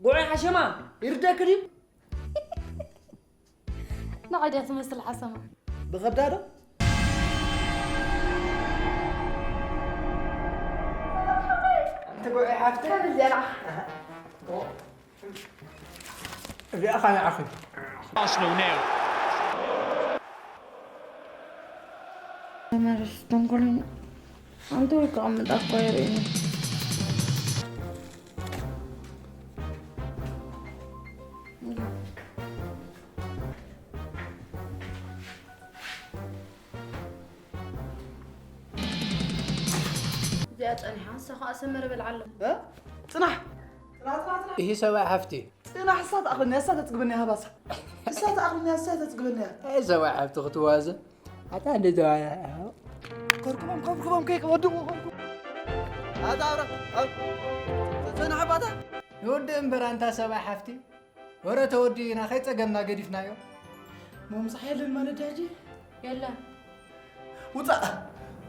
ጉዕ ሓሸማ ይርደክ ድዩ? ንዓይ ድያ ትመስል ሓሰማ። ብኸብዳ ዶ? ኣንቲ ጉዕ ሓፍቲ። እዚኣ ንዓኻ። እዚኣ ኸኣ ንዓኺ። Arsenal nil. ተመለስ፣ ተንኮለኛ። ኣንተ ወይ ክቕምጥ እኮ የርእየኒ። እዚኣ ጸኒሓ፣ ንሳ ኸኣ ሰመረ በልዓ ኣሎ። እ? ጽናሕ! ጽናሕ፣ ጽናሕ፣ ጽናሕ! ይሄ ሰብኣይ ሓፍቲ። ጽናሕ፣ እሳ ትኣኽለኒ እያ፣ እሳ ተጽግበኒ እያ፣ ሃባሳ። እሳ ትኣኽለኒ እያ፣ እሳ ተጽግበኒ እያ። ኣይ ሰብኣይ ሓፍቲ ክትዋዘ። ኣታ እንደ ተባለ። ከርኩቦም፣ ከርኩቦም፣ ከይወድቑ፣ ከርኩቦም። ኣታ ኣብረ፣ ኣብ፣ ጽናሕ ኣባታ። ንወዲ እምበር ኣንታ ሰብኣይ ሓፍቲ። ወረ ተወዲእና፣ ከይጸገምና ገዲፍናዮ። ሞምሳሕ የለን ማለት ዳጂ? የለን። ውጻእ!